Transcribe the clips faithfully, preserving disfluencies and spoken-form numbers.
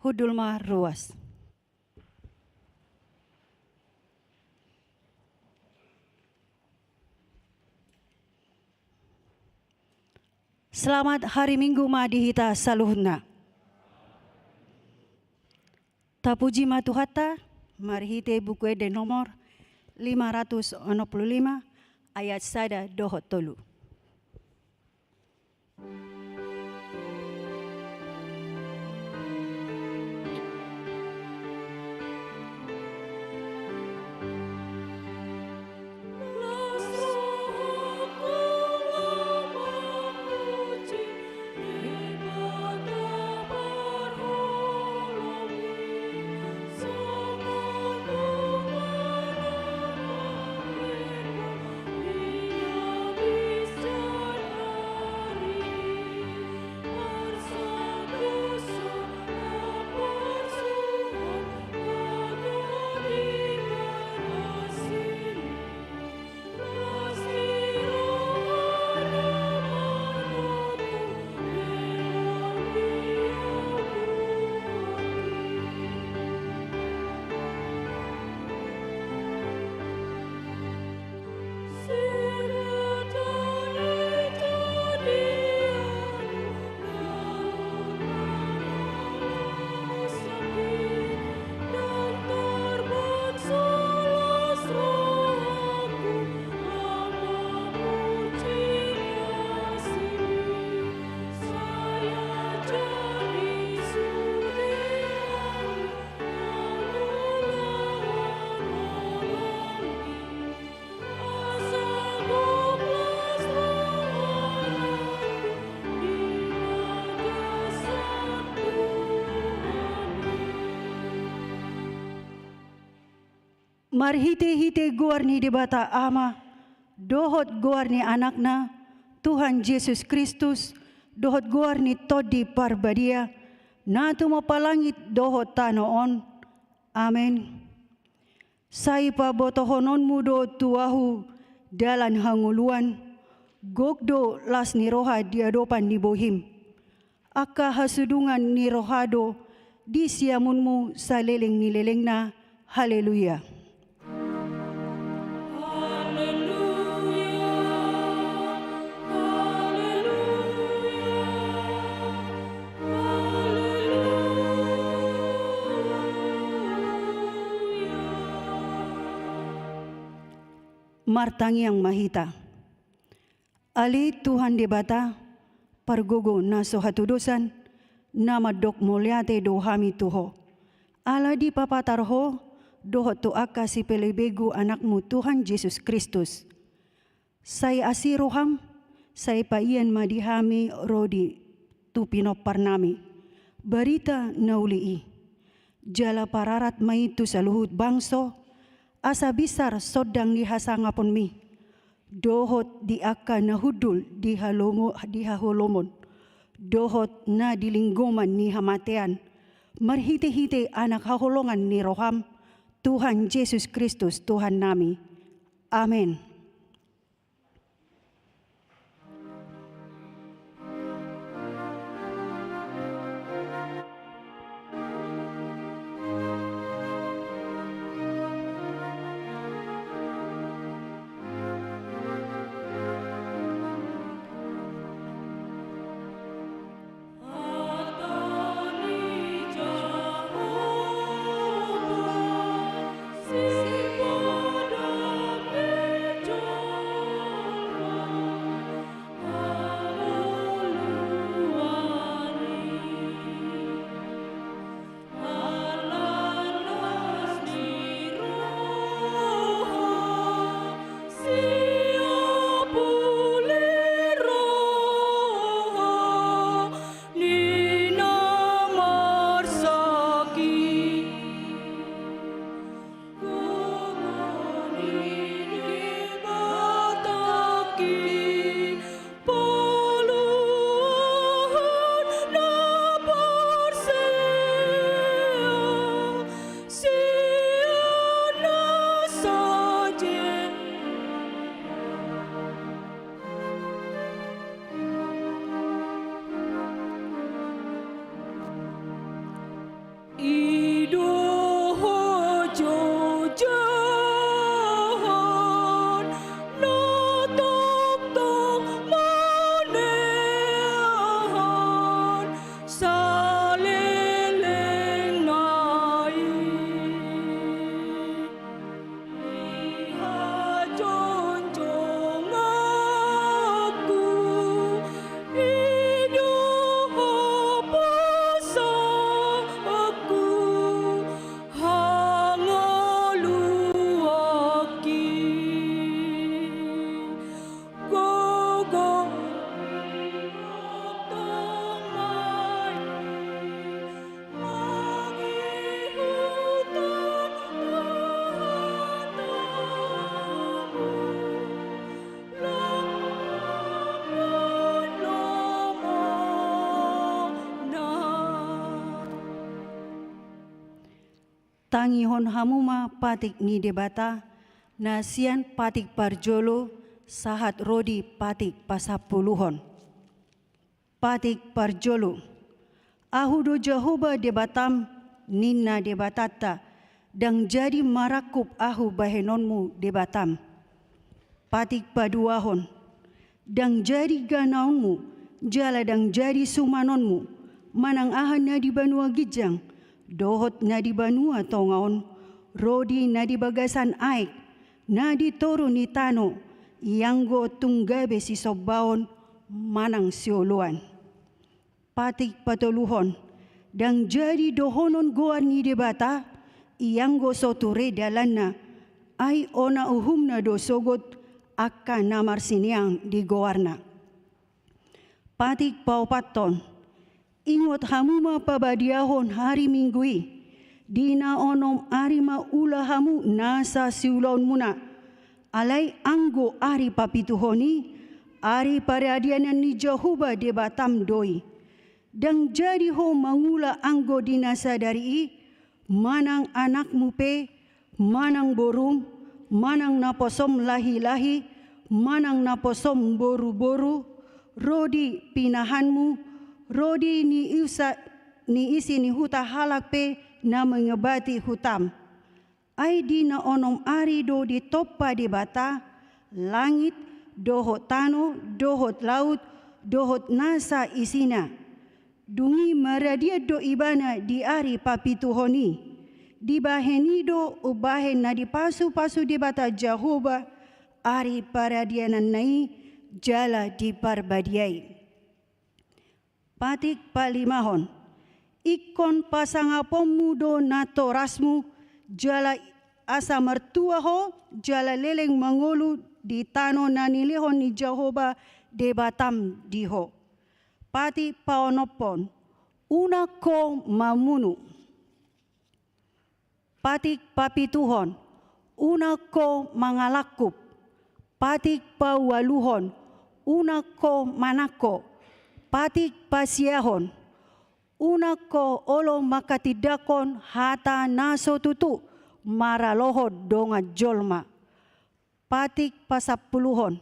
Hundul ma ruas. Selamat hari Minggu ma di hita saluhutna. Tapuji ma Tuhanta, marhite Buku Ende nomor lima ratus onom pulu lima, ayat sada dohot tolu. Marhitehite goar ni Debata Ama, dohot goar ni Anakna, Tuhan Jesus Kristus, dohot goar ni Tondi Parbadia, na tumompa langit dohot tano on. Amen. Sai pabotohononmu do tu ahu dalan hangoluan, gok do las ni roha di adopan ni bohim. Angka hasudungan ni roha do di siamunmu saleleng ni lelengna. Haleluya. Martangiang ma hita. Ale Tuhan Debata, pargogo na so hatudosan, na mandok mauliate do hami tu Ho. Ala dipapatar Ho dohot tu angka sipelebegu Anakmu Tuhan Jesus Kristus. Sai asi roham, sai paian ma di hami ro di tu pinomparnami barita na uli i. Jala pararat ma i tu saluhut bangso, asa bisar sondang ni hasangaponmi, dohot di angka na hundul di halomo-, di haholomon, dohot na di linggoman ni hamatean, marhitehite Anak haholongan ni roham, Tuhan Jesus Kristus Tuhannami. Amen. Tangihon hamu ma patik ni Debata, na sian patik parjolo sahat ro di patik pasampuluhon. Patik parjolo. Ahu do Jahowa Debatam, ninna Debatanta, ndang jadi marangkup ahu bahenonmu Debatam. Patik paduahon. Ndang jadi ganaonmu, jala ndang jadi sumanonmu, manang aha na di banua ginjang, dohot na di banua tonga on, ro di na di bagasan aek, na di toru ni tano, ianggo tung gabe sisombaon manang sioloan. Patik patoluhon. Ndang jadi dohonon goar ni Debata, ianggo so ture dalanna, ai ona uhumna do sogot angka na marsineang di goarna. Patik paopathon. Ingot hamu ma pabadiahon ari Minggu i, di na onom ari ma ula hamu nasa siulaonmuna. Alai anggo ari papituhon i, ari paradianan ni Jahowa Debatam do i. Ndang jadi ho mangula anggo di na sadari i, manang anakmu pe, manang borum, manang naposom lahi-lahi, manang naposom boru-boru, ro di pinahanmu, ro di ni usa-, ni isi ni huta halak pe na mangebati hutam. Ai di na onom ari do ditompa Debata langit, dohot tano, dohot laut, dohot nasa isina. Dung i maradian do Ibana di ari papituhon i. Dibahen i do umbahen na dipasu-pasu Debata Jahowa ari paradiananna i jala diparbadiai. Patik palimahon. Ingkon pasangaponmu do natorasmu, jala asa martua ho, jala leleng mangolu di tano na nilehon ni Jahowa Debatam di ho. Patik paonomhon. Unang ho mamunu. Patik papituhon. Unang ho mangalangkup. Patik paualuhon. Unang ho manangko. Patik pasiahon. Unang ho olo manghatindanghon hata na so tutu maralohon dongan jolma. Patik pasampuluhon.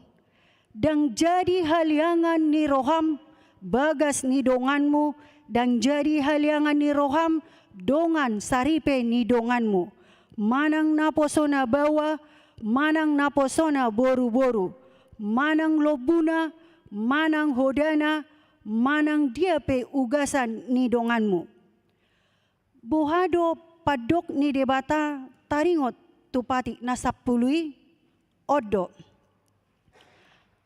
Ndang jadi haliangan ni roham bagas ni donganmu, ndang jadi haliangan ni roham dongan saripe ni donganmu, manang naposona baoa, manang naposona boruboru, manang lombuna, manang hodana, manang dia pe ugasan ni donganmu. Boha do pandok ni Debata taringot tu patik na sampulu i? On do.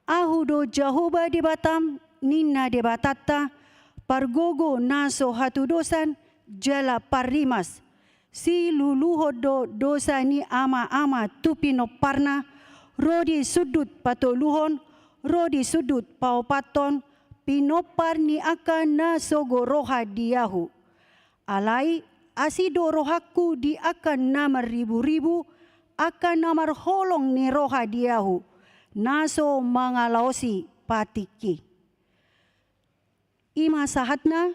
Ahu do Jahowa Debatam, ninna Debatanta, pargogo na so hatudosan jala parrimas. Siluluhon do dosa ni ama-ama tu pinomparna, ro di sundut patoluhon, ro di sundut paopathon, pinompar ni angka na sogo roha di ahu. Alai asi do rohangku di angka na marriburibu, angka na marholong ni roha di ahu, na so mangalaosi patikki. I ma sahatna,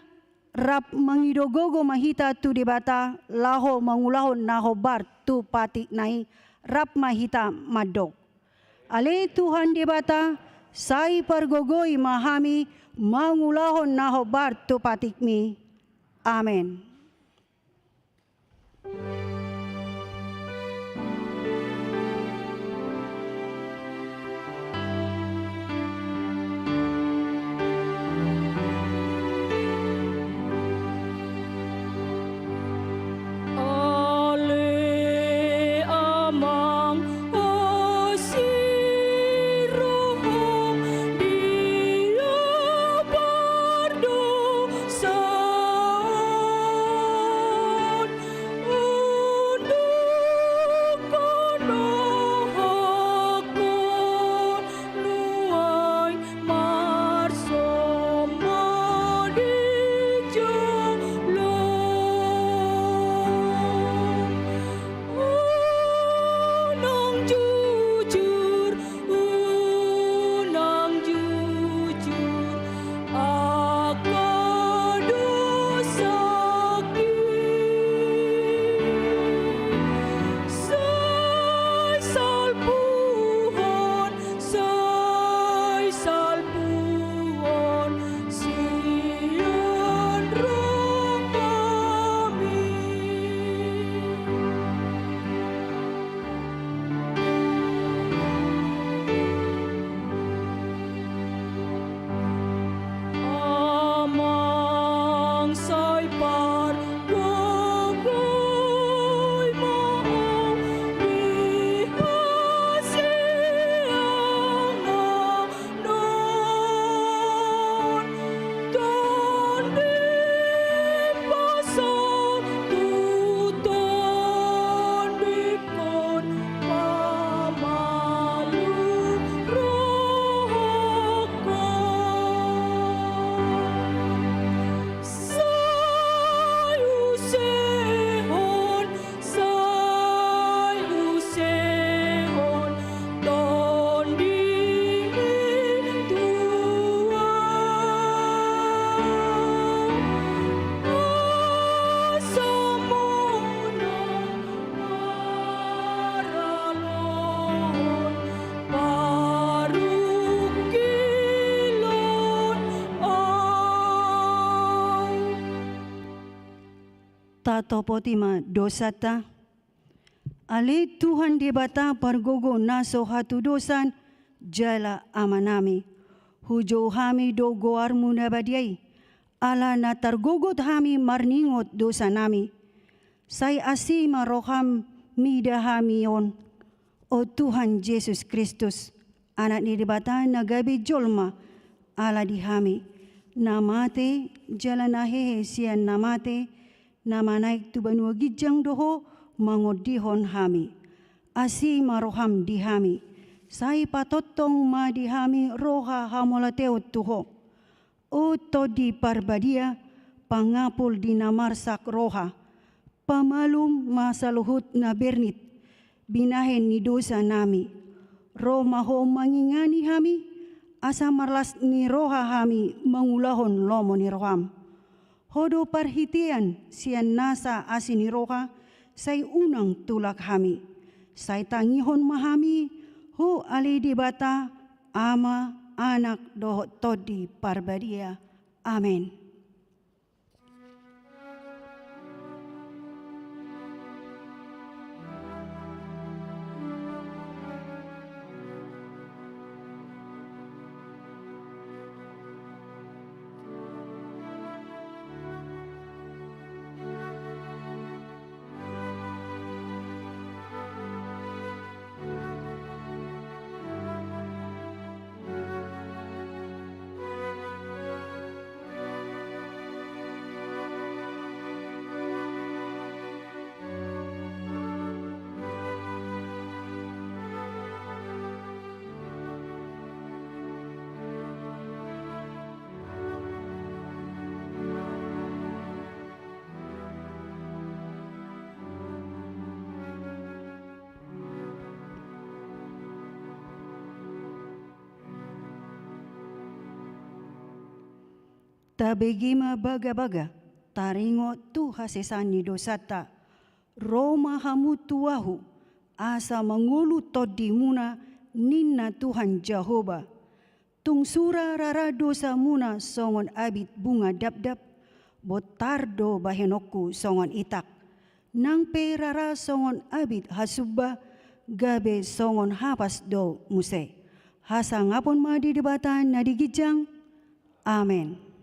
rap mangido gogo ma hita tu Debata laho mangulahon na hombar tu patikna i, rap ma hita mandok. Ale Tuhan Debata, sai pargogoi ma hami mangulahon na hombar tu patikmi. Amen. Topoti ma dosanta. Ale Tuhan Debata pargogo na so hatudosan jala Amanami, hujou hami do goarmu na badia i, ala na targogot hami marningot dosanami. Sai asi ma roham mida hami on, o Tuhan Jesus Kristus, Anak ni Debata na gabe jolma ala di hami, na mate jala na hehe sian na mate, na manaek tu banua ginjang do Ho mangondihon hami. Asi ma roham di hami, sai patongtong ma di hami roha hamauliateon tu Ho. O Tondi Parbadia, pangapul di na marsak roha, pamalum ma saluhut na bernit, binahen ni dosanami. Ro ma Ho mangingani hami, asa marlas ni roha hami mangulahon lomo ni roham. Ho do parhitean sian nasa asi ni roha, sai unang tulak hami. Sai tangihon ma hami Ho ale Debata, Ama, Anak dohot Tondi Parbadia. Amen. Tabege ma bagabaga, taringot tu hasesaan ni dosanta. Ro ma hamu tu Ahu, asa mangolu tondimuna, ninna Tuhan Jahowa. Tung sura rara dosamuna songon abit bunga dapdap, bontar do bahenonku songon itak. Nang pe rara songon abit hasumba, gabe songon hapas do muse. Hasangapon ma di Debata na di ginjang. Amen.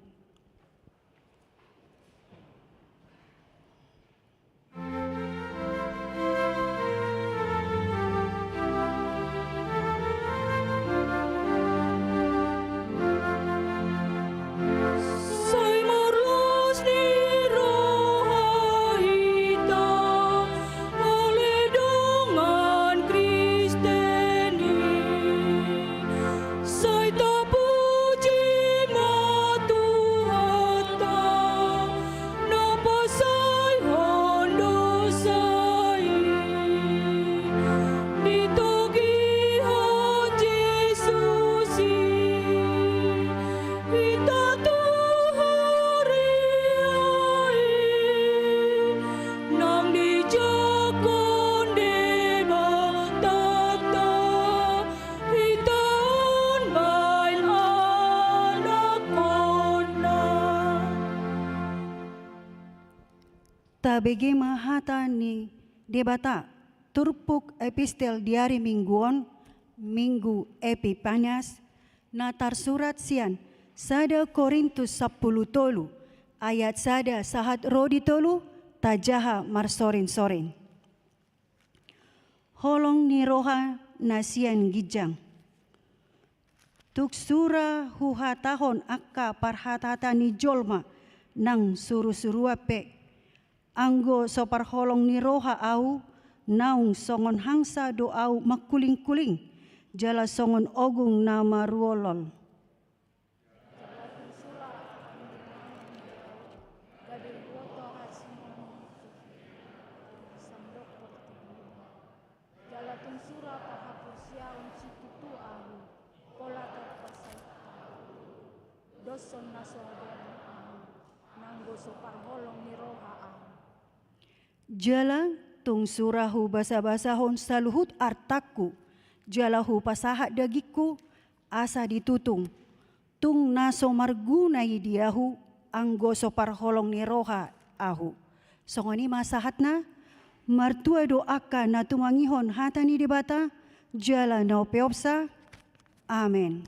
Sai tapuji ma Tuhanta, na pasaehon dosa i, ditogihon Jesus i hita tu huria i, nang dijangkon Debatanta hita on baen anakkonna. Tabege ma hata ni Debata, turpuk epistel di ari Minggu on, Minggu Epiphanias, na tarsurat sian sada Korintus sampulu tolu, ayat sada sahat ro di tolu, tajaha marsorinsorin. Holong ni roha na sian ginjang. Tung sura huhatahon angka parhatahataan ni jolma nang surusuruan pe, anggo so parholong ni roha ahu, naung songon hangsa do ahu mangkulingkuling, jala songon ogung na maruolol. Jala tung sura huhatahon angka parhatahataan ni jolma, gabe huoto hasimongan tu sandok portibi. Jala tung sura parhaporseaon situtu ahu, pola tarpasait ahu doshon na so bernit ahu, nanggo so parholong ni roha ahu. Jala tung sura hubasabasahon saluhut artangku, jala hupasahat dagingku asa ditutung. Tung na so marguna i di ahu, anggo so parholong ni roha ahu. Songon i ma sahatna, martua do angka na tumangihon hata ni Debata, jala na umpeopsa. Amen.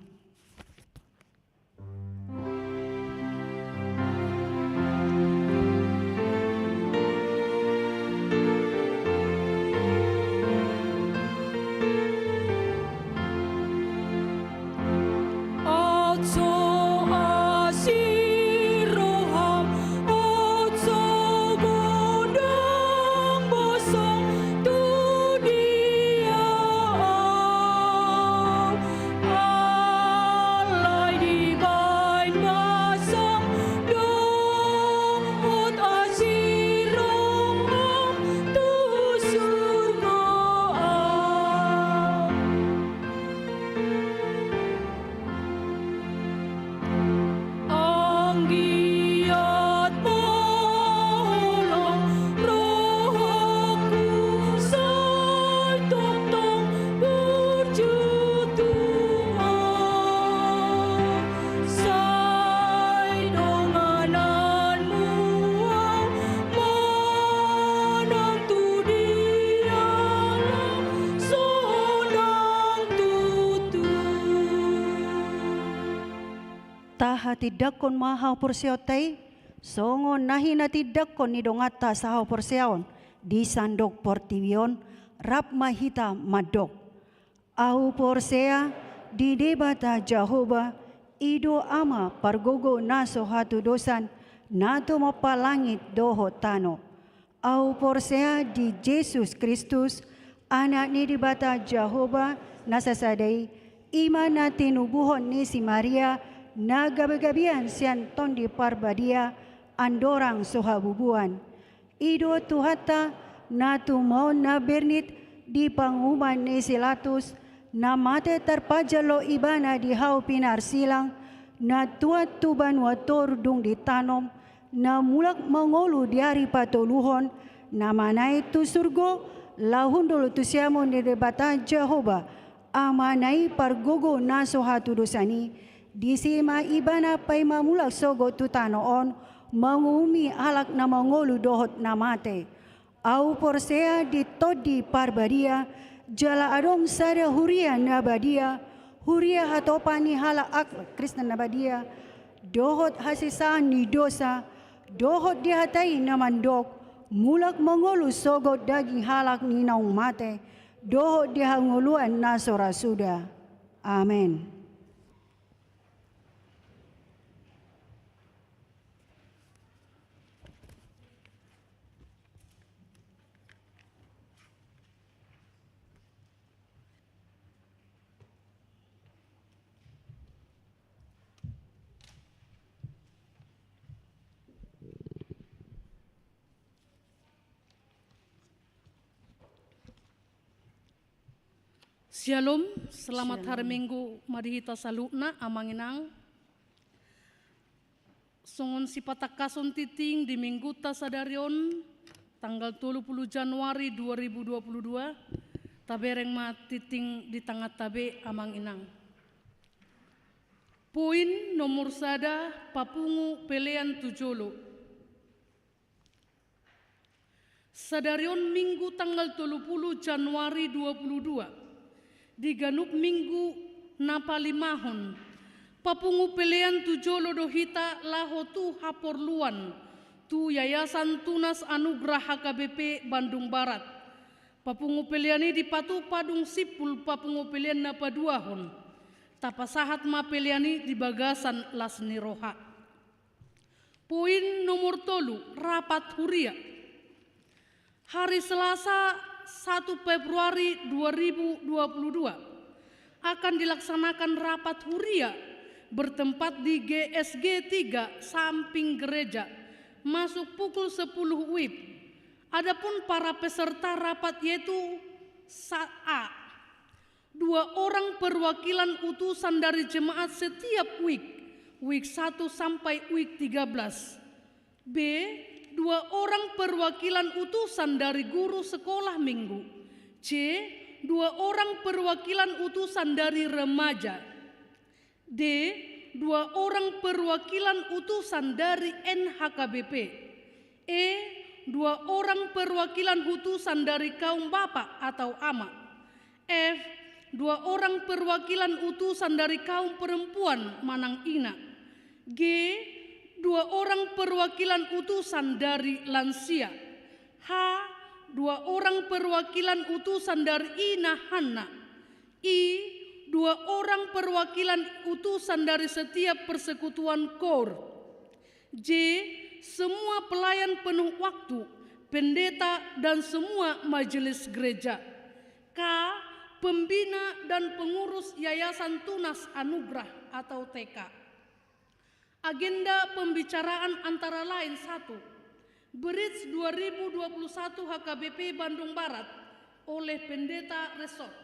Tahatindangkon ma haporseaonta i, songon na hinatindangkon ni donganta sahaporseaon di sandok portibi on, rap ma hita mandok. Ahu porsea di Debata Jahowa, i do Ama pargogo na so hatudosan, na tumompa langit dohot tano. Ahu porsea di Jesus Kristus, Anak ni Debata Jahowa na sasada i, i ma na tinubuhon ni si Maria, na gabegabean sian Tondi Parbadia, andorang so habubuan. I do Tuhanta, na tumaon na bernit di panguhuman ni si Latus, na mate tarpajalo ibana di hau pinarsilang, na tuat tu banua toru dung ditanom, na mulak mangolu di ari patoluhon, na manaek tu surgo, laho hundul tu siamun ni Debata Jahowa, Amana i pargogo na so hatudosan i, disi ma ibana paima mulak sogot tu tano on, manguhumi halak na mangolu dohot na mate. Ahu porsea di Tondi Parbadia, jala adong sada huria na badia, huria hatopan ni halak Kristen na badia, dohot hasesaan ni dosa, dohot di hata i na mandok, mulak mangolu sogot daging halak ni naung mate, dohot di hangoluan na so ra suda. Amen. Syalom, selamat hari Minggu ma di hita saluhutna, Amang Inang. Songon sipatangkason tingting di Mingguta sadari on, tanggal tolu pulu Januari dua ribu dua pulu dua, tabereng ma tingting di tanganta be, Amang Inang. Poin nomor sada, papungu pelean tu jolo. Sadari on Minggu tanggal tolu pulu Januari dua pulu dua, di ganup Minggu na palimahon, papungu pelean tu jolo do hita laho tu haporluan, tu Yayasan Tunas Anugrah H K B P Bandung Barat. Papungu pelean i dipatupa dung simpul papungu pelean na paduahon. Tapasahat ma pelean i di bagasan las ni roha. Poin nomor tolu, rapat huria. Hari Selasa, satu Februari dua ribu dua puluh dua, akan dilaksanakan rapat huria bertempat di G S G tiga samping gereja, masuk pukul sepuluh wib. Adapun para peserta rapat yaitu sa-, A, dua orang perwakilan utusan dari jemaat setiap wik, wik satu sampai wik tiga belas. B, dua orang perwakilan utusan dari guru sekolah minggu. C, dua orang perwakilan utusan dari remaja. D, dua orang perwakilan utusan dari N H K B P. E, dua orang perwakilan utusan dari kaum bapak atau ama. F. Dua orang perwakilan utusan dari kaum perempuan manang ina. G. Dua orang perwakilan utusan dari lansia. H. Dua orang perwakilan utusan dari ina hanna. I. Dua orang perwakilan utusan dari setiap persekutuan koor. J. Semua pelayan penuh waktu, pendeta, dan semua majelis gereja. K. Pembina dan pengurus Yayasan Tunas Anugerah atau T K. Agenda pembicaraan antara lain: satu. Bridge dua ribu dua puluh satu H K B P Bandung Barat oleh Pendeta Resort.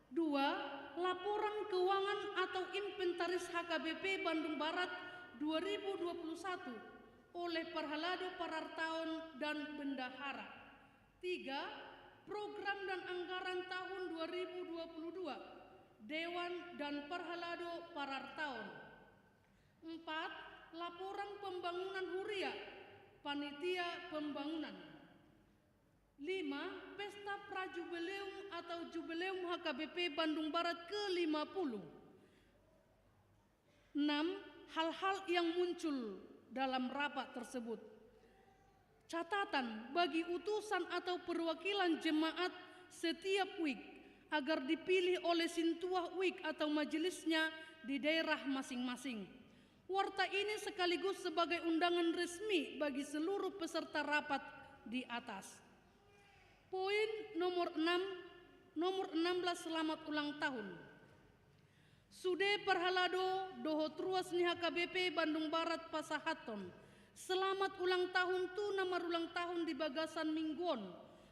Dua. Laporan keuangan atau inventaris H K B P Bandung Barat dua ribu dua puluh satu oleh Parhalado Parartaon dan Bendahara. Tiga. Program dan anggaran tahun dua ribu dua puluh dua, Dewan dan Parhalado Parartaon. Empat. Laporan pembangunan huria, panitia pembangunan. Lima. Pesta Prajubileum atau Jubileum H K B P Bandung Barat ke lima puluh. Enam. Hal-hal yang muncul dalam rapat tersebut. Catatan bagi utusan atau perwakilan jemaat setiap wik agar dipilih oleh sintua wik atau majelisnya di daerah masing-masing. Warta ini sekaligus sebagai undangan resmi bagi seluruh peserta rapat di atas. Poin nomor enam, nomor enam belas, selamat ulang tahun. Sude parhalado dohot ruas ni H K B P Bandung Barat pasahathon selamat ulang tahun tu na marulang tahun di bagasan minggu on,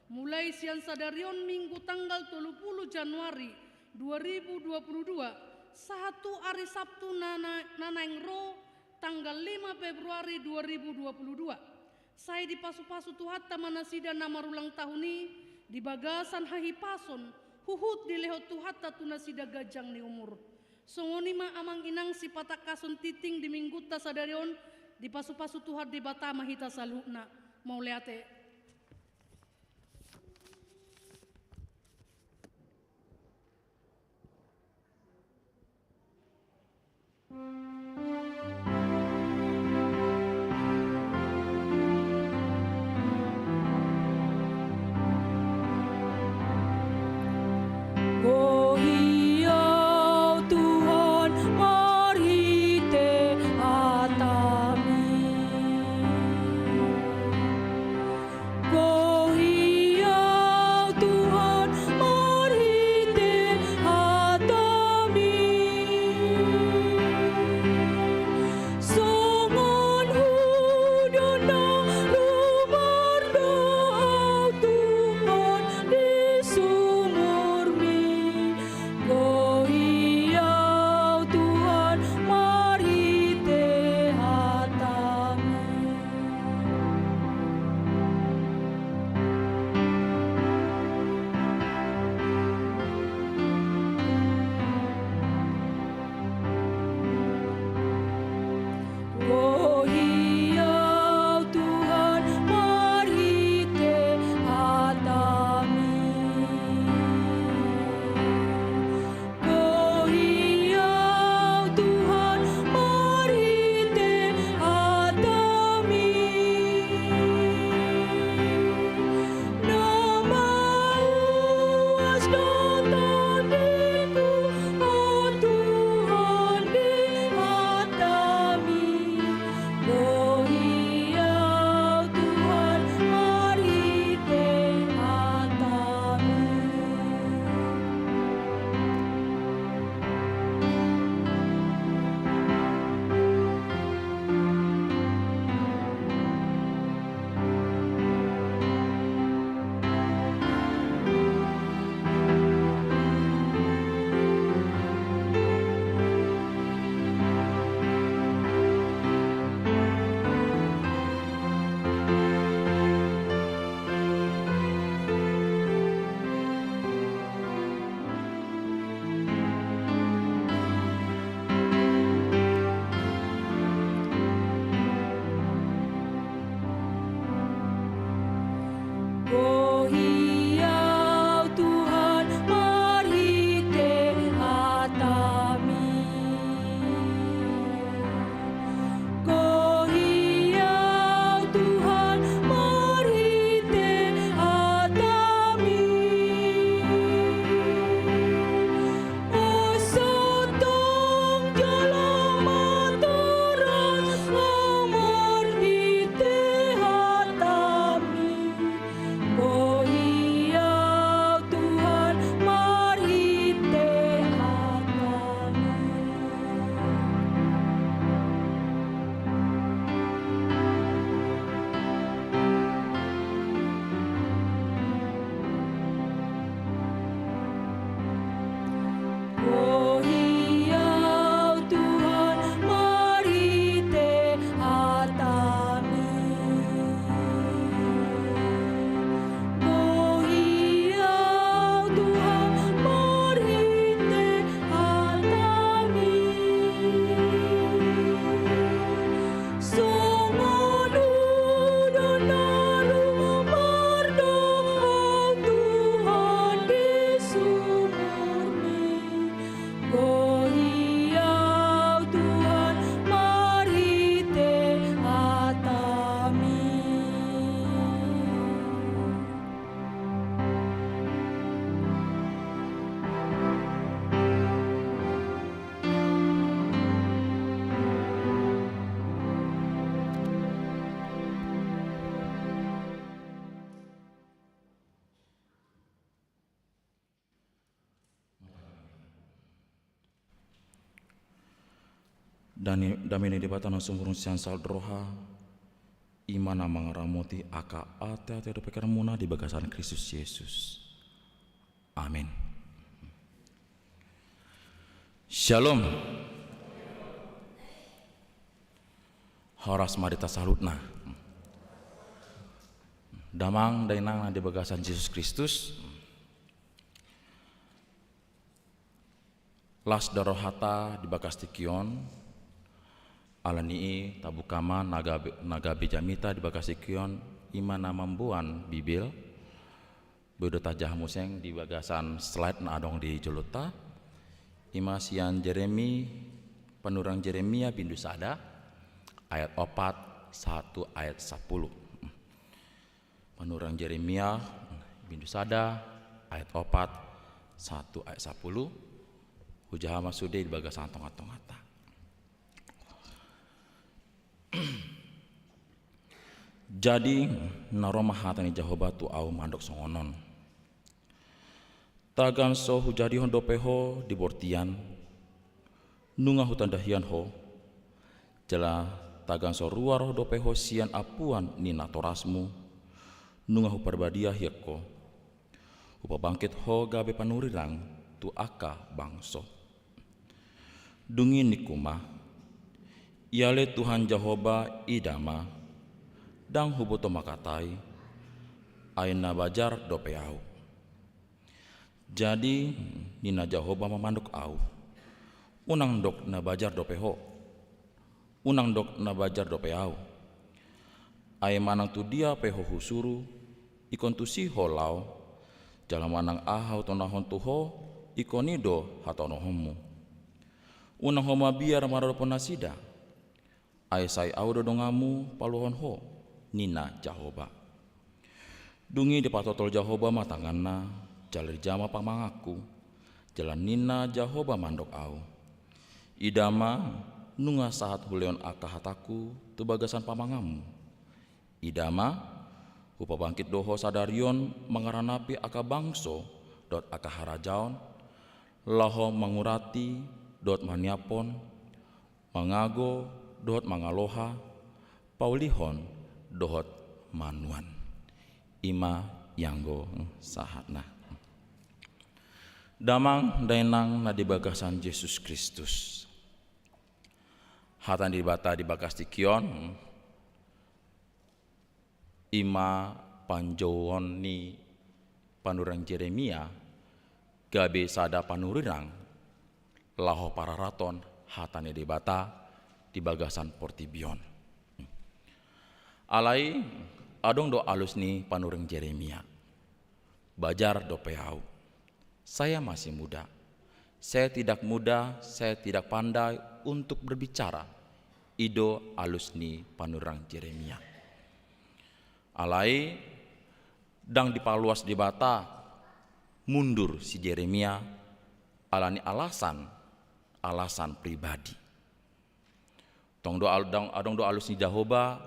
mulai sian sadari on Minggu tanggal tolu puluh Januari dua ribu dua puluh dua, sahat tu ari Sabtu na, na, na naeng ro tanggal lima Februari dua ribu dua puluh dua. Sai dipasu-pasu Tuhanta ma nasida na marulang tahun i di bagasan hahipason, huhut dilehon Tuhanta tu nasida ganjang ni umur. Songon i ma amang inang sipatangkason tingting di minggunta sadari on, dipasu-pasu Tuhan Debata ma hita saluhutna. Mauliate. Gohi Ho Tuhan marhite hataMi. Dame ni Debata na sumurung sian saluhut roha, i ma na mangaramoti angka ateate dohot pingkiranmuna di bagasan Kristus Jesus. Amin. Syalom. Horas ma di hita saluhutna. Damang dainang na di bagasan Jesus Kristus. Las do rohanta di bagas tingki on, ala ni i tabuka ma na gabe, na gabe jamita di bagas tingki on, i ma na mamboan Bibel. Boi do tajaha muse di bagasan slide na adong di jolonta. I ma sian Jeremi, panurirang Jeremia bindu sada, ayat opat sahat tu ayat sampulu. Panurirang Jeremia bindu sada, ayat opat sahat tu ayat sampulu. Hujaha ma sude di bagasan tongatonganta. Jadi, na ro ma hata ni Jahowa tu ahu mandok songon on: Tagan so hujadihon dope ho di bortian, nunga hutandahian ho, jala tagan so ruar dope ho sian ampuan ni natorasmu, nunga huparbadiahian ho. Hupabangkit ho gabe panurirang tu angka bangso. Dung i ningku ma: Ia ale Tuhan Jahowa, ida ma, ndang huboto mangkatai, ai na bajar dope ahu. Jadi, ninna Jahowa ma mandok ahu: Unang dok na bajar dope ho. Unang dok na bajar dope ahu. Ai manang tu dia pe ho husuru, ingkon tusi ho laho, jala manang aha hutonahon tu ho, ingkon i do hatonohonmu. Unang ho mabiar maradophon nasida, ai sai ahu do donganmu paluahon ho, ninna Jahowa. Dung i dipatoltol Jahowa ma tanganna, jala dijama pamanganku, jala ninna Jahowa mandok ahu: Ida ma, nunga sahat hulehon angka hatangku tu bagasan pamanganmu. Ida ma, hupabangkit do ho sadari on mangaranapi angka bangso dohot angka harajaon, laho mangurati dohot maniaphon, mangago dohot mangaloha, paulihon dohot manuan. I ma ianggo sahatna. Damang dainang na di bagasan Jesus Kristus. Hata ni Debata di bagas tingki on, i ma panjouon ni panurirang Jeremia gabe sada panurirang laho pararathon hata ni Debata di bagasan portibi on. Alai adong do alus ni panurirang Jeremia: Bajar dope ahu. Saya masih muda. Saya tidak muda, saya tidak pandai untuk berbicara. I do alus ni panurirang Jeremia. Alai ndang dipaluas Debata mundur si Jeremia ala ni alasan, alasan pribadi. Tong do al-, adong, adong do alus ni Jahowa,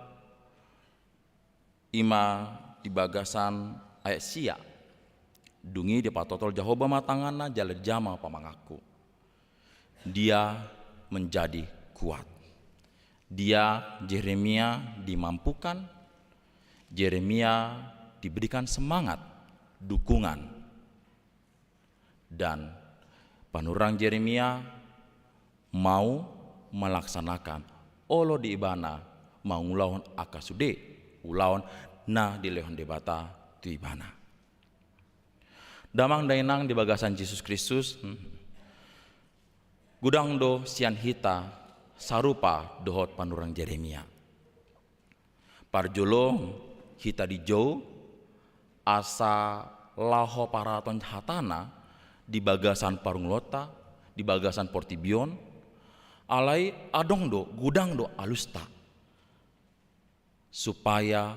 i ma di bagasan ayat sia. Dung i dipatoltol Jahowa ma tanganna jala dijama pamanganku. Dia menjadi kuat. Dia, Jeremia, dimampukan. Jeremia diberikan semangat, dukungan. Dan panurirang Jeremia mau melaksanakan olo di ibana mangulahon angka sude ulaon na dilehon Debata tu ibana. Damang dainang di bagasan Jesus Kristus, hmm, godang do sian hita sarupa dohot panurirang Jeremia. Parjolo hita dijou asa laho pararathon hatana di bagasan parngoluonta, di bagasan portibi on, alai adong do, godang do alusta, supaya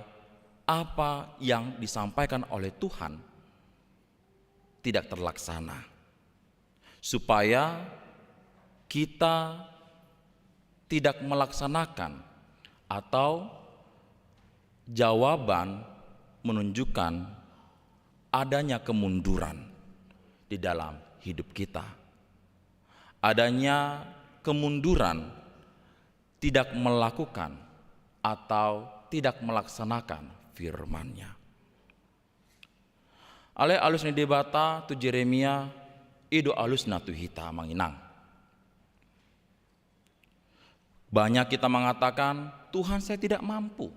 apa yang disampaikan oleh Tuhan tidak terlaksana, supaya kita tidak melaksanakan atau jawaban menunjukkan adanya kemunduran di dalam hidup kita. Adanya kemunduran tidak melakukan atau tidak melaksanakan firman-Nya. Alai alus ni Debata tu Jeremia, i do alusna tu hita, Amang Inang. Banyak kita mengatakan, "Tuhan, saya tidak mampu.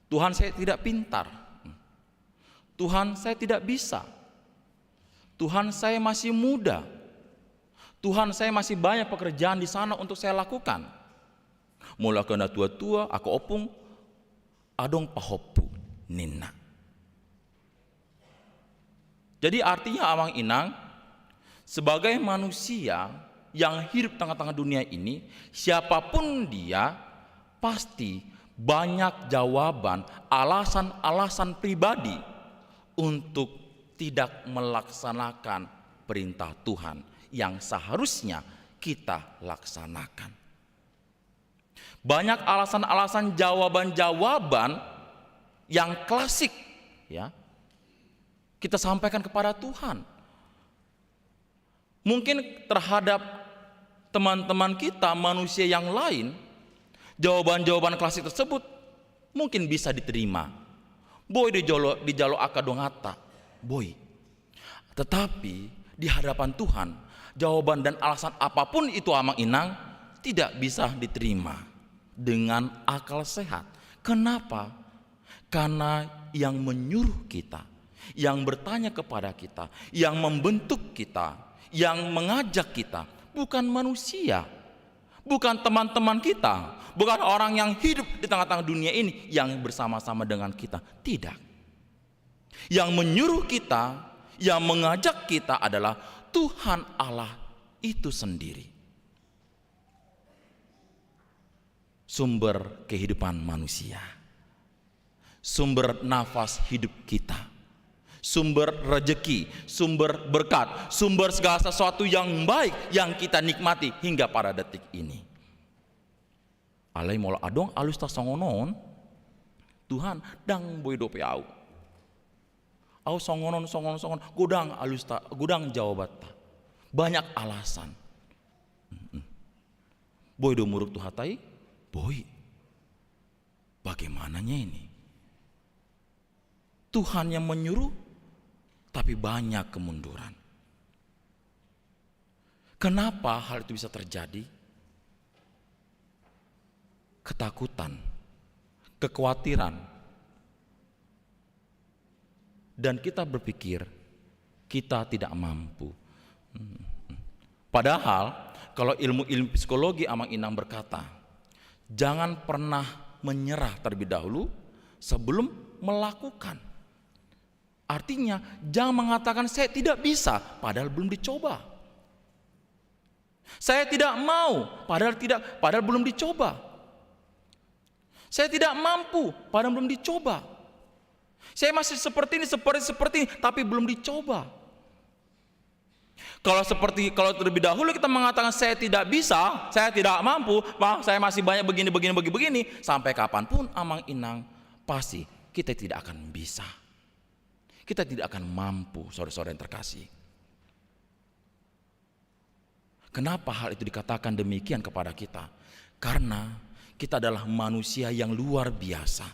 Tuhan, saya tidak pintar. Tuhan, saya tidak bisa. Tuhan, saya masih muda. Tuhan, saya masih banyak pekerjaan di sana untuk saya lakukan." Molo angka na tua-tua, angka ompung, adong pahompu ninna. Jadi artinya, Amang Inang, sebagai manusia yang hidup tengah-tengah dunia ini, siapapun dia, pasti banyak jawaban, alasan-alasan pribadi untuk tidak melaksanakan perintah Tuhan yang seharusnya kita laksanakan. Banyak alasan-alasan, jawaban-jawaban yang klasik, ya, kita sampaikan kepada Tuhan. Mungkin terhadap teman-teman kita, manusia yang lain, jawaban-jawaban klasik tersebut mungkin bisa diterima. Boi dijalo, dijalo angka donganta, boi. Tetapi di hadapan Tuhan, jawaban dan alasan apapun itu, Amang Inang, tidak bisa diterima dengan akal sehat. Kenapa? Karena yang menyuruh kita, yang bertanya kepada kita, yang membentuk kita, yang mengajak kita, bukan manusia, bukan teman-teman kita, bukan orang yang hidup di tengah-tengah dunia ini yang bersama-sama dengan kita. Tidak. Yang menyuruh kita, yang mengajak kita adalah Tuhan Allah itu sendiri. Sumber kehidupan manusia, sumber nafas hidup kita, sumber rezeki, sumber berkat, sumber segala sesuatu yang baik yang kita nikmati hingga pada detik ini. Alai molo adong alusta songon on, Tuhan, ndang boi dope au. Au songon on, songon on, songon on, godang alusta, godang jawabanta. Banyak alasan. Mm-mm. Boi do muruk tu hata i? Boi. Bagaimananya ini? Tuhan yang menyuruh, tapi banyak kemunduran. Kenapa hal itu bisa terjadi? Ketakutan, kekhawatiran, dan kita berpikir kita tidak mampu. Hmm. Padahal kalau ilmu-ilmu psikologi, Amang Inang, berkata, jangan pernah menyerah terlebih dahulu sebelum melakukan. Artinya, jangan mengatakan, "Saya tidak bisa," padahal belum dicoba. "Saya tidak mau," padahal tidak, padahal belum dicoba. "Saya tidak mampu," padahal belum dicoba. "Saya masih seperti ini, seperti, seperti ini," tapi belum dicoba. Kalau seperti, kalau terlebih dahulu kita mengatakan, "Saya tidak bisa, saya tidak mampu, Pak, saya masih banyak begini, begini, begini, begini," sampai kapanpun, Amang Inang, pasti kita tidak akan bisa. Kita tidak akan mampu, saudara-saudara yang terkasih. Kenapa hal itu dikatakan demikian kepada kita? Karena kita adalah manusia yang luar biasa.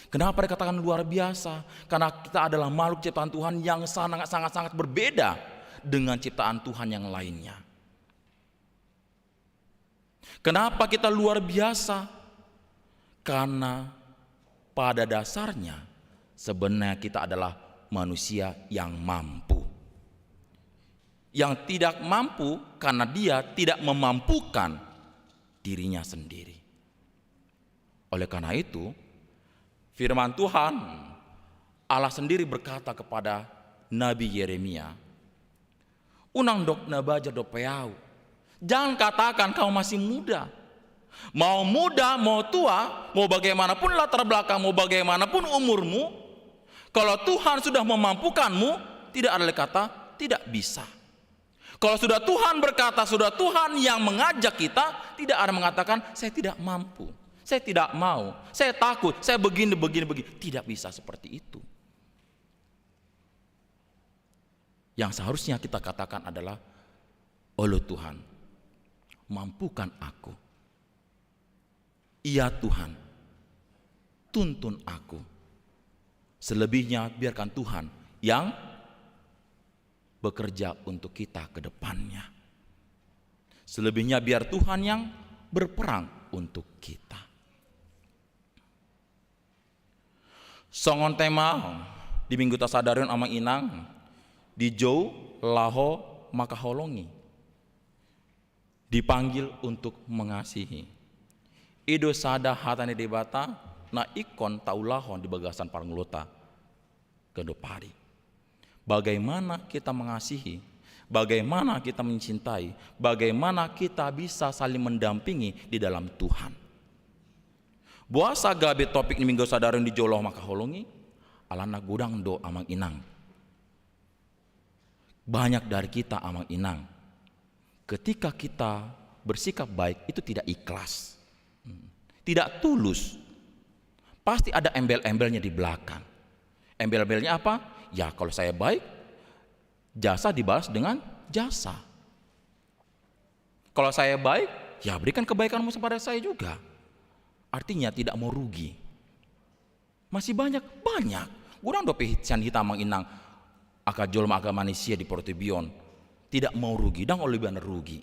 Kenapa dikatakan luar biasa? Karena kita adalah makhluk ciptaan Tuhan yang sangat, sangat, sangat berbeda dengan ciptaan Tuhan yang lainnya. Kenapa kita luar biasa? Karena pada dasarnya sebenarnya kita adalah manusia yang mampu. Yang tidak mampu karena dia tidak memampukan dirinya sendiri. Oleh karena itu, firman Tuhan, Allah sendiri berkata kepada Nabi Yeremia, "Unang dok na bajar dope au. Jangan katakan kau masih muda. Mau muda, mau tua, mau bagaimanapun latar belakang, mau bagaimanapun umurmu, kalau Tuhan sudah memampukanmu, tidak ada lagi kata tidak bisa." Kalau sudah Tuhan berkata, sudah Tuhan yang mengajak kita, tidak ada mengatakan, "Saya tidak mampu, saya tidak mau, saya takut, saya begini, begini, begini." Tidak bisa seperti itu. Yang seharusnya kita katakan adalah, "Olo Tuhan, mampukan aku." "Iya Tuhan, tuntun aku. Selebihnya biarkan Tuhan yang bekerja untuk kita ke depannya. Selebihnya biar Tuhan yang berperang untuk kita." Songon tema di Mingguta sadari on, Amang Inang, dijou laho mangkaholongi, dipanggil untuk mengasihi. I do sada hata ni Debata na ingkon taulahon di bagasan parngoluonta ganup ari. Bagaimana kita mengasihi, bagaimana kita mencintai, bagaimana kita bisa saling mendampingi di dalam Tuhan. Boasa gabe topik ni Minggu sadari on dijou laho mangkaholongi? Alana godang do, Amang Inang. Banyak dari kita, Amang Inang, ketika kita bersikap baik, itu tidak ikhlas. Hmm. Tidak tulus. Pasti ada embel-embelnya di belakang. Embel-embelnya apa? Ya, kalau saya baik, jasa dibalas dengan jasa. Kalau saya baik, ya berikan kebaikanmu kepada saya juga. Artinya tidak mau rugi. Masih banyak, banyak. Godang dope sian hita, Amang Inang, angka jolma, angka manusia di portibi on tidak mau rugi, ndang olo be na rugi.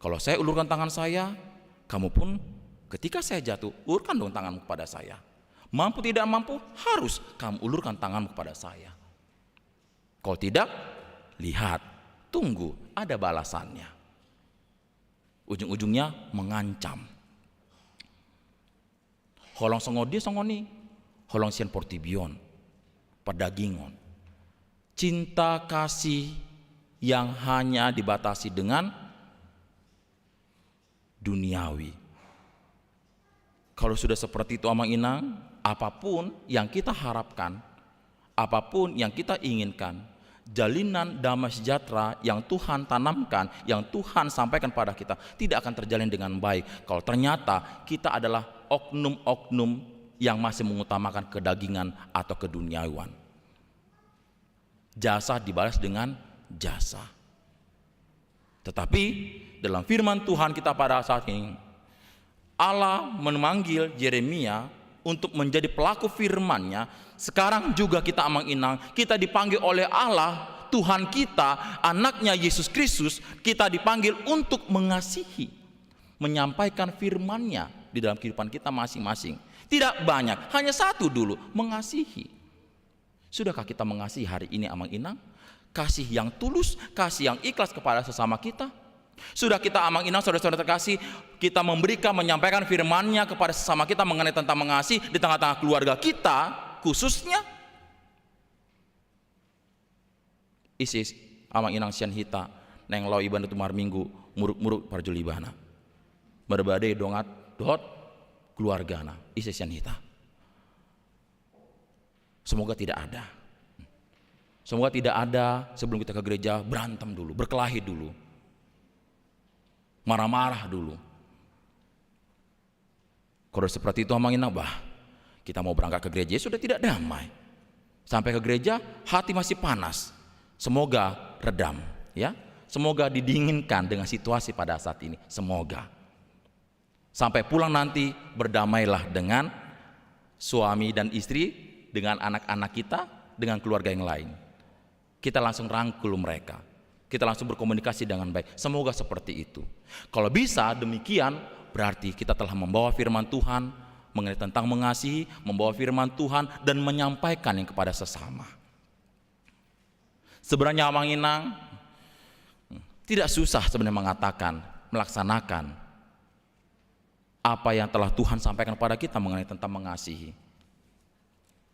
Kalau saya ulurkan tangan saya, kamu pun ketika saya jatuh, ulurkan dong tanganmu kepada saya. Mampu tidak mampu, harus kamu ulurkan tanganmu kepada saya. Kalau tidak, lihat, tunggu, ada balasannya. Ujung-ujungnya mengancam. Holong songon dia songon i, holong sian portibi on, pardagingon. Cinta kasih yang hanya dibatasi dengan duniawi. Kalau sudah seperti itu, Amang Inang, apapun yang kita harapkan, apapun yang kita inginkan, jalinan damai sejahtera yang Tuhan tanamkan, yang Tuhan sampaikan pada kita, tidak akan terjalin dengan baik kalau ternyata kita adalah oknum-oknum yang masih mengutamakan kedagingan atau keduniawian. Jasa dibalas dengan jasa. Tetapi dalam firman Tuhan kita pada saat ini, Allah memanggil Yeremia untuk menjadi pelaku firman-Nya. Sekarang juga kita, Amang Inang, kita dipanggil oleh Allah, Tuhan kita, Anak-Nya Yesus Kristus, kita dipanggil untuk mengasihi, menyampaikan firman-Nya di dalam kehidupan kita masing-masing. Tidak banyak, hanya satu dulu, mengasihi. Sudahkah kita mengasihi hari ini, Amang Inang? Kasih yang tulus, kasih yang ikhlas kepada sesama kita. Sudah kita, Amang Inang, saudara-saudara terkasih, kita memberikan, menyampaikan firman-Nya kepada sesama kita mengenai tentang mengasihi di tengah-tengah keluarga kita, khususnya? Ise, Amang Inang, sian hita naeng laho ibadah tu marminggu, muruk-muruk parjolo ibana, marbadai dongan dohot keluargana? Ise sian hita? Semoga tidak ada. Semoga tidak ada sebelum kita ke gereja berantem dulu, berkelahi dulu, marah-marah dulu. Kalau seperti itu, Amang Inang, bah, kita mau berangkat ke gereja, ya sudah, tidak damai. Sampai ke gereja, hati masih panas. Semoga redam, ya. Semoga didinginkan dengan situasi pada saat ini. Semoga. Sampai pulang nanti, berdamailah dengan suami dan istri, dengan anak-anak kita, dengan keluarga yang lain. Kita langsung rangkul mereka. Kita langsung berkomunikasi dengan baik. Semoga seperti itu. Kalau bisa demikian, berarti kita telah membawa firman Tuhan mengenai tentang mengasihi, membawa firman Tuhan dan menyampaikan yang kepada sesama. Sebenarnya, Amang Inang, tidak susah sebenarnya mengatakan, melaksanakan apa yang telah Tuhan sampaikan kepada kita mengenai tentang mengasihi.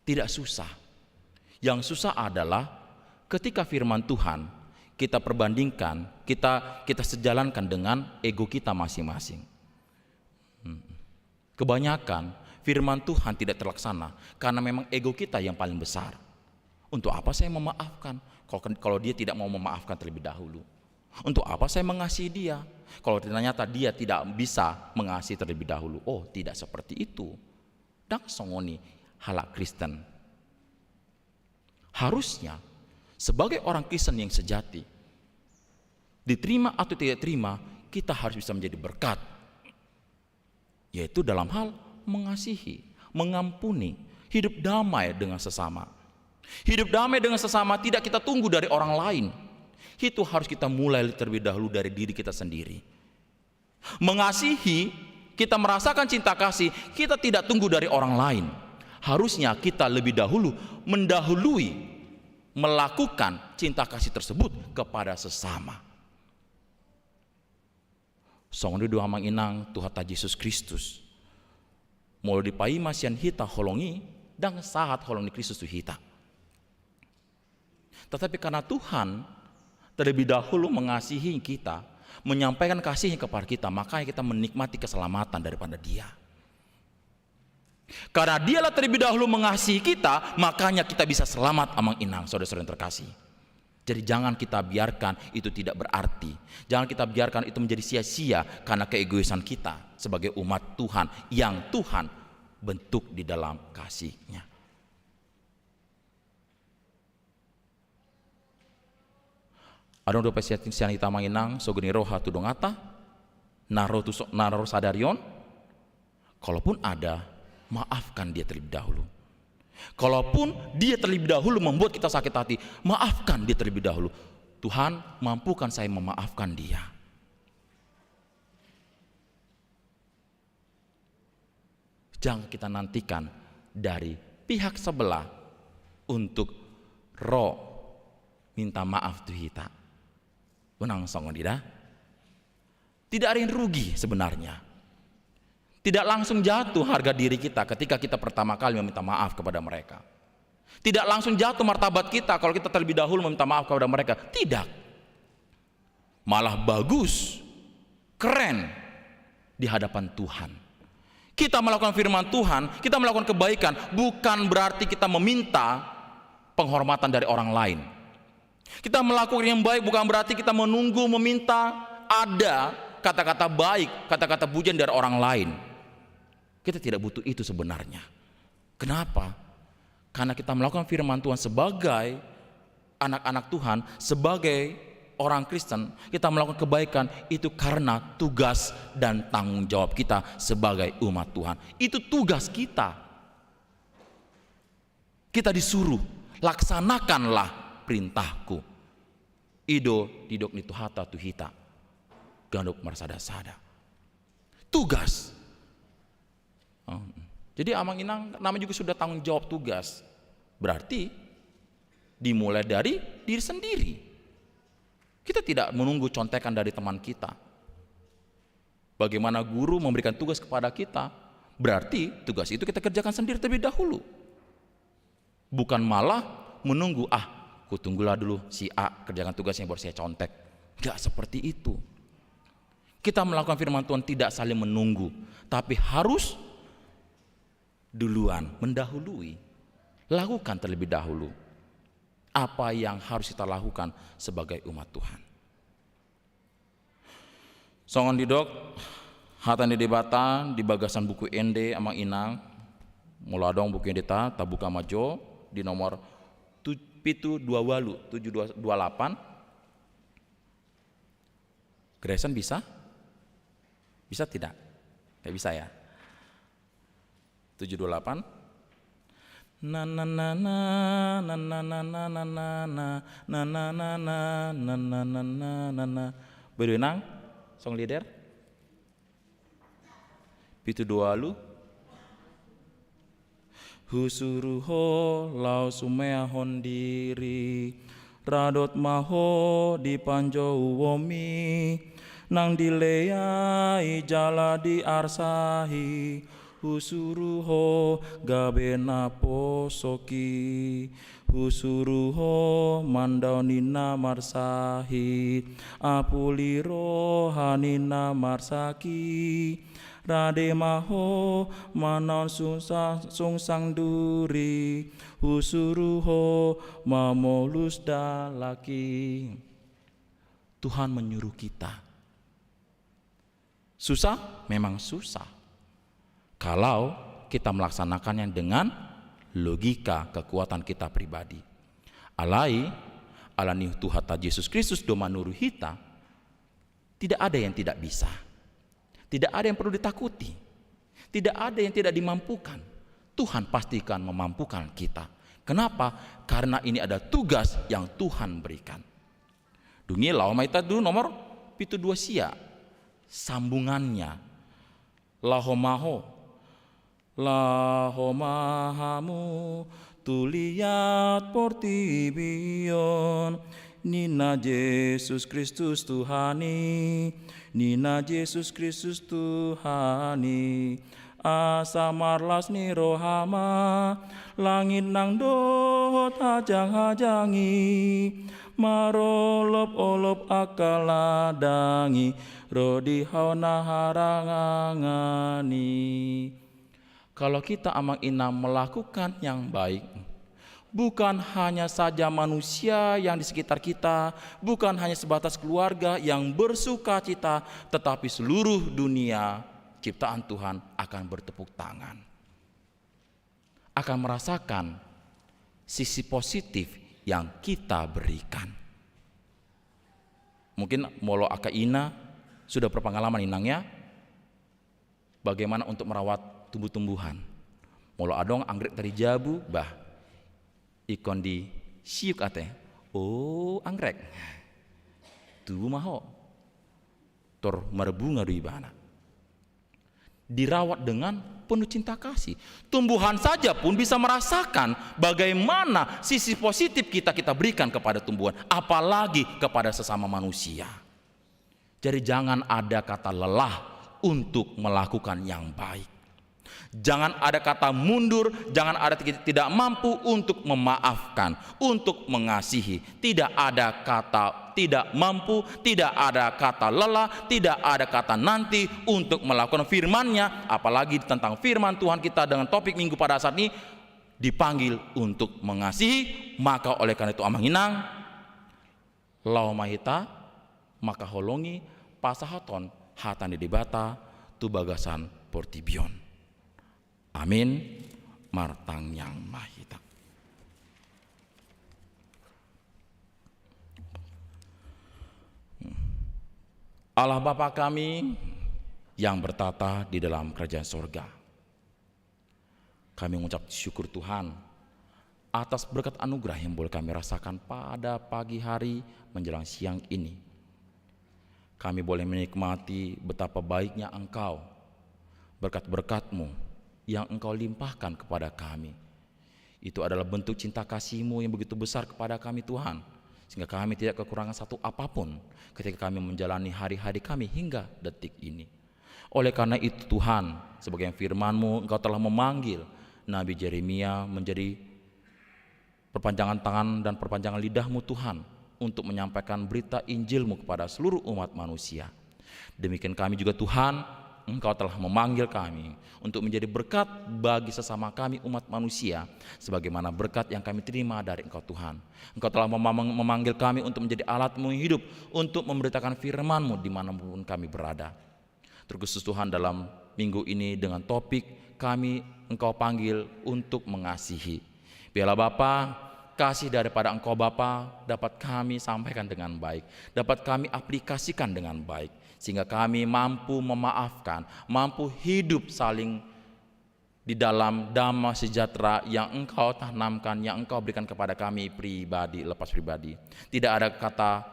Tidak susah. Yang susah adalah ketika firman Tuhan kita perbandingkan, kita, kita sejalankan dengan ego kita masing-masing. Hmm. Kebanyakan firman Tuhan tidak terlaksana karena memang ego kita yang paling besar. Untuk apa saya memaafkan kalau, kalau dia tidak mau memaafkan terlebih dahulu? Untuk apa saya mengasihi dia kalau ternyata dia tidak bisa mengasihi terlebih dahulu? Oh, tidak seperti itu. Ndang songon i halak Kristen. Harusnya, sebagai orang Kristen yang sejati, diterima atau tidak terima, Kita harus bisa menjadi berkat, yaitu dalam hal mengasihi, mengampuni, hidup damai dengan sesama. Hidup damai dengan sesama tidak kita tunggu dari orang lain. Itu harus kita mulai terlebih dahulu dari diri kita sendiri. Mengasihi, kita merasakan cinta kasih, kita tidak tunggu dari orang lain. Harusnya kita lebih dahulu mendahului melakukan cinta kasih tersebut kepada sesama. Songon i do amang inang Tuhanta Jesus Kristus. Molo dipaima sian hita holong i, ndang sahat holong ni Kristus tu hita. Tetapi karena Tuhan terlebih dahulu mengasihi kita, menyampaikan kasihnya kepada kita, makanya kita menikmati keselamatan daripada Dia. Karena Dialah terlebih dahulu mengasihi kita, makanya kita bisa selamat, amang inang, saudara-saudara yang terkasih. Jadi jangan kita biarkan itu tidak berarti. Jangan kita biarkan itu menjadi sia-sia karena keegoisan kita sebagai umat Tuhan yang Tuhan bentuk di dalam kasih-Nya. Adong dope sian hita amang inang sogo ni roha tu donganta, na ro tu so-, na ro sadari on? Kalaupun ada, maafkan dia terlebih dahulu. Kalaupun dia terlebih dahulu membuat kita sakit hati, maafkan dia terlebih dahulu. Tuhan, mampukan saya memaafkan dia. Jangan kita nantikan dari pihak sebelah untuk ro minta maaf tu hita. Unang songon i da. Tidak ada yang rugi sebenarnya. Tidak langsung jatuh harga diri kita ketika kita pertama kali meminta maaf kepada mereka. Tidak langsung jatuh martabat kita kalau kita terlebih dahulu meminta maaf kepada mereka. Tidak. Malah bagus, keren di hadapan Tuhan. Kita melakukan firman Tuhan, kita melakukan kebaikan, bukan berarti kita meminta penghormatan dari orang lain. Kita melakukan yang baik bukan berarti kita menunggu, meminta ada kata-kata baik, kata-kata pujian dari orang lain. Kita tidak butuh itu sebenarnya. Kenapa? Karena kita melakukan firman Tuhan sebagai anak-anak Tuhan, sebagai orang Kristen, kita melakukan kebaikan itu karena tugas dan tanggung jawab kita sebagai umat Tuhan. Itu tugas kita. Kita disuruh, "Laksanakanlah perintahku." I do didok ni Tuhanta tu hita ganup marsada-sada. Tugas. Oh. Jadi amang inang, namanya juga sudah tanggung jawab tugas. Berarti dimulai dari diri sendiri. Kita tidak menunggu contekan dari teman kita. Bagaimana guru memberikan tugas kepada kita, berarti tugas itu kita kerjakan sendiri terlebih dahulu. Bukan malah menunggu, "Ah, kutunggulah dulu si A kerjakan tugasnya baru saya contek." Nggak seperti itu. Kita melakukan firman Tuhan tidak saling menunggu, tapi harus duluan, mendahului. Lakukan terlebih dahulu apa yang harus kita lakukan sebagai umat Tuhan. Songon didok hata ni Debata di bagasan buku ende, amang inang, molo adong buku endeta, tabuka ma jo di nomor tu-, pitu dua walu, tujuh dua, dua lapan. Grayson bisa? Bisa tidak? Nggak bisa ya? Tujuh dua lapan. Na, na, na, na. Boi do inang, song leader. Pitu dua walu. Husuru ho laho sumeahon diri, radot ma ho di panjouonmi, nang dileai jala diarsahi, husuru ho gabe na posoki, husuru ho mandao ninna marsahit, apuli roha ninna marsaki, rade ma ho manaon sungsang, sungsang duri, husuru ho mamolus dalanki. Tuhan menyuruh kita. Susah? Memang susah. Kalau kita melaksanakannya dengan logika kekuatan kita pribadi. Alai, ala ni Tuhanta Jesus Kristus do manuru hita, Tidak ada yang tidak bisa. Tidak ada yang perlu ditakuti. Tidak ada yang tidak dimampukan. Tuhan pasti akan memampukan kita. Kenapa? Karena ini ada tugas yang Tuhan berikan. Dungi laho ma hita tu nomor pitu dua sia. Sambungannya. Laho ma ho. Laho ma hamu tu liat portibi on, ninna Jesus Kristus Tuhan i, ninna Jesus Kristus Tuhan i. Asa marlas ni roha ma langit nang dohot hajang-hajang i, marolop-olop angka ladang i ro di hau na harangangan i. Kalau kita, Amang Inang, melakukan yang baik, bukan hanya saja manusia yang di sekitar kita, bukan hanya sebatas keluarga yang bersuka cita, tetapi seluruh dunia ciptaan Tuhan akan bertepuk tangan, akan merasakan sisi positif yang kita berikan. Mungkin molo angka ina sudah berpengalaman, Inang, ya, bagaimana untuk merawat tumbuh-tumbuhan. Molo adong anggrek tari jabu, bah, ingkon disiuk ate. Oh, anggrek. Tubu ma ho. Tor marbunga do ibana. Dirawat dengan penuh cinta kasih. Tumbuhan saja pun bisa merasakan bagaimana sisi positif kita, kita berikan kepada tumbuhan, apalagi kepada sesama manusia. Jadi, jangan ada kata lelah untuk melakukan yang baik. Jangan ada kata mundur, jangan ada ti-, tidak mampu untuk memaafkan, untuk mengasihi. Tidak ada kata tidak mampu, tidak ada kata lelah, tidak ada kata nanti untuk melakukan firman-Nya, apalagi tentang firman Tuhan kita dengan topik Minggu pada saat ini, dipanggil untuk mengasihi. Maka oleh karena itu, Amang Inang, laho ma hita mangkaholongi pasahaton hata ni Debata tu bagasan portibi on. Amin. Martangiang ma hita. Allah Bapa kami yang bertahta di dalam kerajaan sorga, kami mengucap syukur, Tuhan, atas berkat anugerah yang boleh kami rasakan pada pagi hari menjelang siang ini. Kami boleh menikmati betapa baiknya Engkau, berkat-berkat-Mu yang Engkau limpahkan kepada kami. Itu adalah bentuk cinta kasih-Mu yang begitu besar kepada kami, Tuhan, sehingga kami tidak kekurangan satu apapun ketika kami menjalani hari-hari kami hingga detik ini. Oleh karena itu, Tuhan, sebagai firman-Mu, Engkau telah memanggil Nabi Yeremia menjadi perpanjangan tangan dan perpanjangan lidah-Mu, Tuhan, untuk menyampaikan berita Injil-Mu kepada seluruh umat manusia. Demikian kami juga, Tuhan, Engkau telah memanggil kami untuk menjadi berkat bagi sesama kami umat manusia, sebagaimana berkat yang kami terima dari Engkau, Tuhan. Engkau telah memang-, memanggil kami untuk menjadi alat-Mu yang hidup, untuk memberitakan firman-Mu dimanapun kami berada. Terkhusus, Tuhan, dalam minggu ini dengan topik kami Engkau panggil untuk mengasihi. Biarlah, Bapa, kasih daripada Engkau, Bapa, dapat kami sampaikan dengan baik, dapat kami aplikasikan dengan baik, sehingga kami mampu memaafkan, mampu hidup saling di dalam damai sejahtera yang Engkau tanamkan, yang Engkau berikan kepada kami pribadi lepas pribadi. Tidak ada kata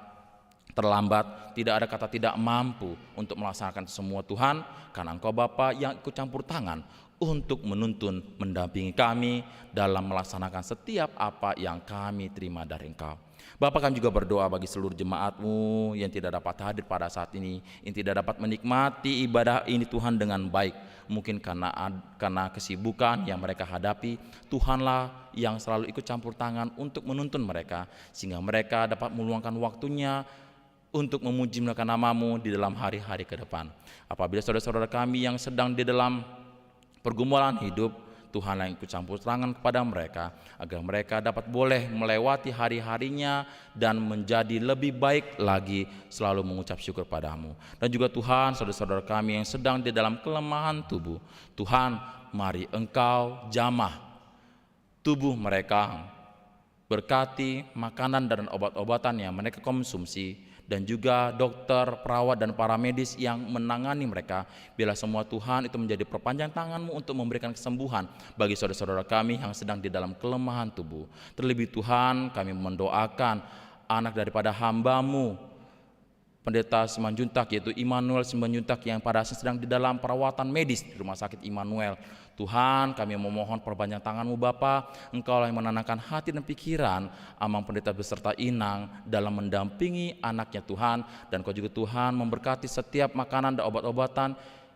terlambat, tidak ada kata tidak mampu untuk melaksanakan semua, Tuhan, karena Engkau Bapa yang ikut campur tangan untuk menuntun, mendampingi kami dalam melaksanakan setiap apa yang kami terima dari Engkau. Bapa, kami juga berdoa bagi seluruh jemaat-Mu yang tidak dapat hadir pada saat ini, yang tidak dapat menikmati ibadah ini, Tuhan, dengan baik. Mungkin karena ad-, karena kesibukan yang mereka hadapi, Tuhanlah yang selalu ikut campur tangan untuk menuntun mereka, sehingga mereka dapat meluangkan waktunya untuk memuji memuliakan nama-Mu di dalam hari-hari ke depan. Apabila saudara-saudara kami yang sedang di dalam pergumulan hidup, Tuhan yang ikut campur tangan kepada mereka, agar mereka dapat boleh melewati hari-harinya dan menjadi lebih baik lagi, selalu mengucap syukur pada-Mu. Dan juga, Tuhan, saudara-saudara kami yang sedang di dalam kelemahan tubuh, Tuhan, mari Engkau jamah tubuh mereka, Berkati makanan dan obat-obatan yang mereka konsumsi, dan juga dokter, perawat, dan para medis yang menangani mereka. Biarlah semua, Tuhan, itu menjadi perpanjang tangan-Mu untuk memberikan kesembuhan bagi saudara-saudara kami yang sedang di dalam kelemahan tubuh. Terlebih, Tuhan, kami mendoakan anak daripada hamba-Mu, Pendeta Simanjuntak, yaitu Immanuel Simanjuntak, yang pada saat sedang di dalam perawatan medis di Rumah Sakit Immanuel. Tuhan, kami memohon perpanjang tangan-Mu, Bapa. Engkaulah yang menenangkan hati dan pikiran Amang Pendeta beserta Inang dalam mendampingi anaknya, Tuhan. Dan Kau juga, Tuhan, memberkati setiap makanan dan obat-obatan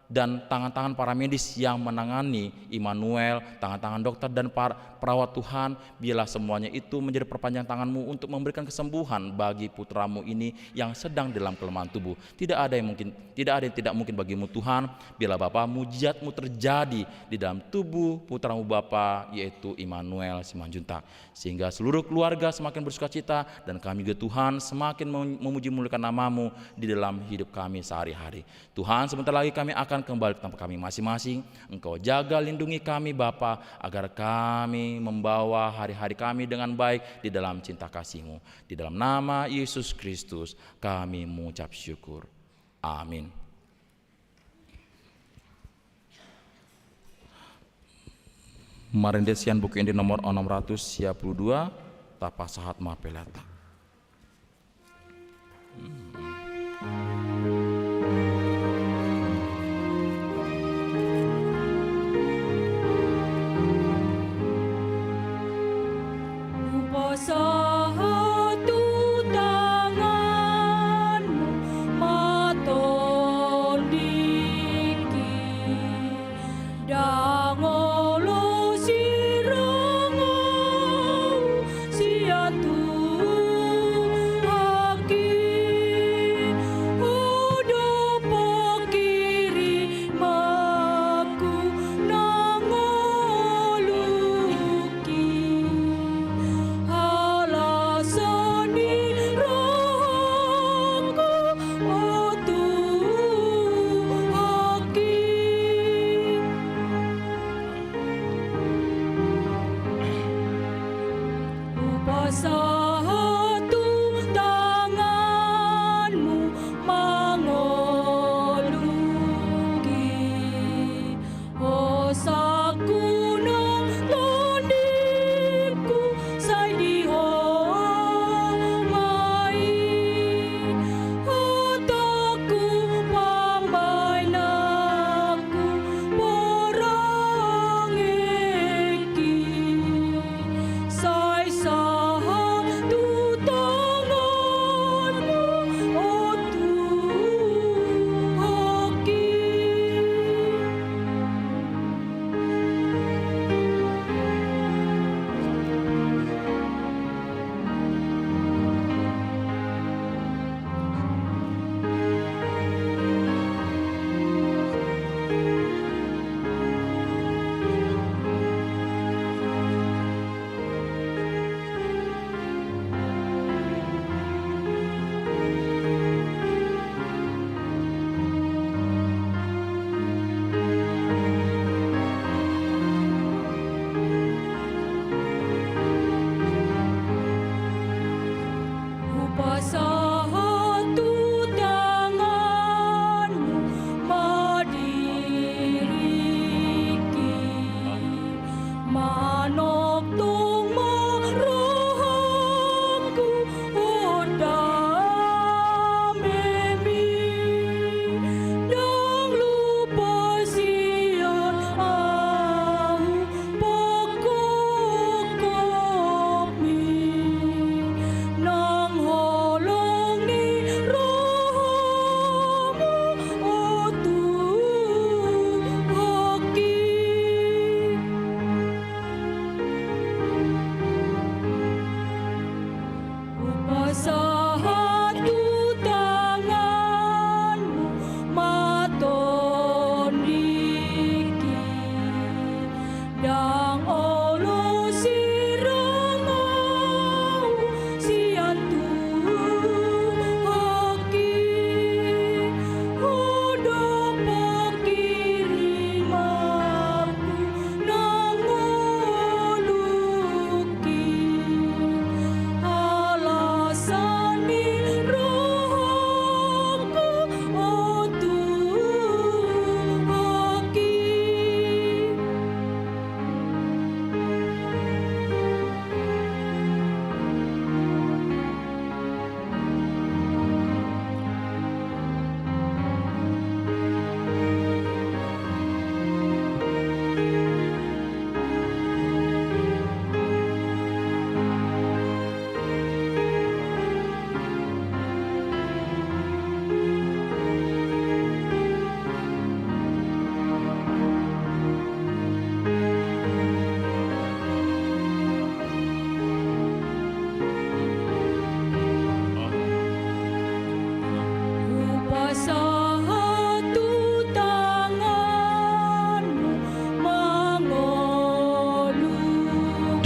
dan tangan-tangan para medis yang menangani Immanuel, tangan-tangan dokter dan par-, perawat, Tuhan. Biarlah semuanya itu menjadi perpanjang tangan-Mu untuk memberikan kesembuhan bagi putra-Mu ini yang sedang dalam kelemahan tubuh. Tidak ada yang mungkin, tidak ada yang tidak mungkin bagi-Mu, Tuhan. Biarlah, Bapa, mujizat-Mu terjadi di dalam tubuh putra-Mu, Bapa, yaitu Immanuel Simanjuntak. Sehingga seluruh keluarga semakin bersukacita, dan kami juga, Tuhan, semakin mem-, memuji memuliakan nama-Mu di dalam hidup kami sehari-hari. Tuhan, sebentar lagi kami akan kembali ke tempat kami masing-masing. Engkau jaga, lindungi kami, Bapa, agar kami membawa hari-hari kami dengan baik di dalam cinta kasih-Mu. Di dalam nama Yesus Kristus kami mengucap syukur. Amin. Marende sian Buku Ende nomor onom ratus sia pulu dua, tapasahat ma peleanta. Hupasahat tu tangan-Mu ma tondingki, ndang olo sirang ahu sian tu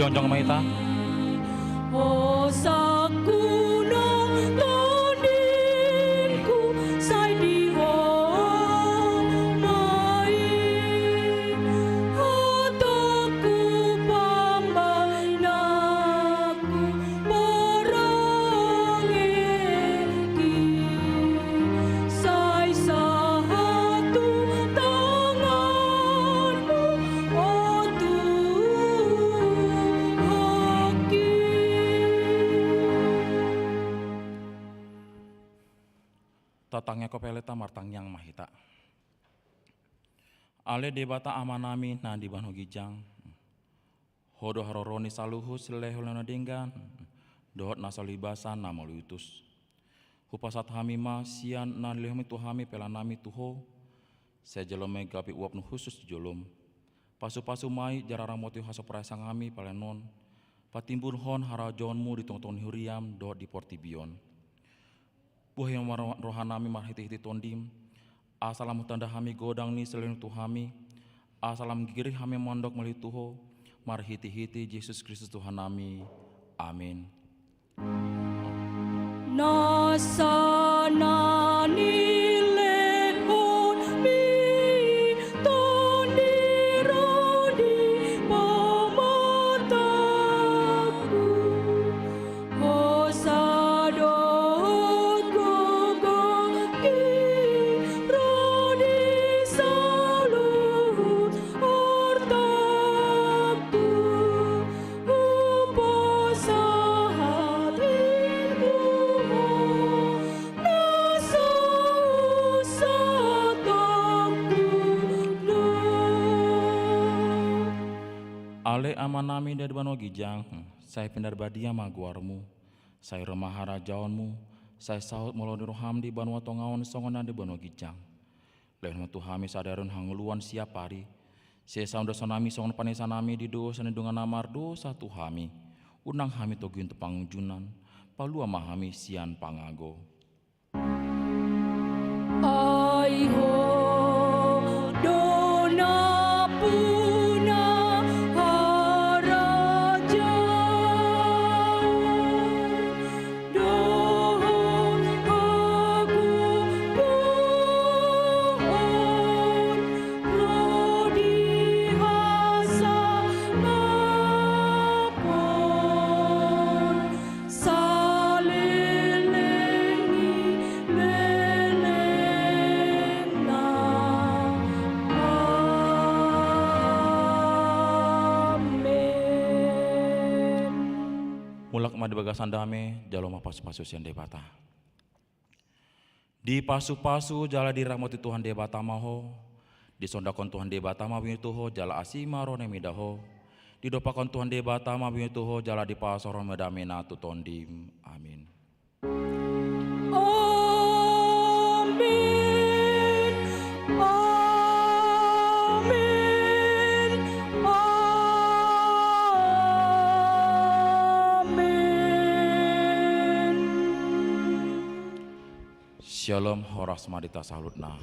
Jongjong ma hita. Hosangku nang tondingku sai di Ho ma i, hatangku pambahenanku parangekki. Sai sahat tu tanganmu, o Tuhanki. Tatangiangkon peletan, martangiang ma hita. Ale Debata Amanami na di banua ginjang, Ho do haroro ni saluhut silehon-lehon na denggan dohot na salibasan na mauliutus. Hupasahat hami ma sian na nilehonMi tu hami pelean nami tu Ho, sai jalo ma i gabe uap na hushus di jolom. Pasupasu ma i jala ramoti hasoprasang hami pelean on patimbulhon harajaonMu di tongatonga ni huriaM dohot di portibi on. Buhai ma ro-, rohanami marhitehite TondiM, asa lam hutanda hami godang ni silehonMi tu hami, asa lam girgir hami mandok mauliate tu Ho, marhitehite Jesus Kristus Tuhannami. Amin. Nasa na nilehonMi Tondi ro di pamatangku, hosa dohot gogongki ro di saluhut artangku. Hupasahat i tu Ho, na so husatangkon do. Ale Amanami na di banua ginjang, sai pinarbadia ma goarMu, sai ro ma harajaonMu, sai saut ma lomo ni rohaM di banua tonga on songon na di banua ginjang. Lehon ma tu hami sadari on hangoluan siapari. Sesa ma dosanami songon panesanami di dosa ni dongan na mardosa tu hami. Unang hami togihon tu pangunjunan, palua ma hami sian pangago. Ai Ho do nampuna harajaon dohot hagogoon ro di hasangapon saleleng ni lelengna. Amen. Mulak ma di bagasan dame, jalo ma pasupasu sian Debata. Dipasupasu jala diramoti Tuhan Debata ma ho. Disondangkon Tuhan Debata ma bingi tu ho jala asi ma roha ni mida ho. Didompakkon Tuhan Debata ma bingi tu ho jala dipasahat ma damena tu tondim. Amin. Amin. Amin. Amin. Syalom, horas ma di hita saluhutna.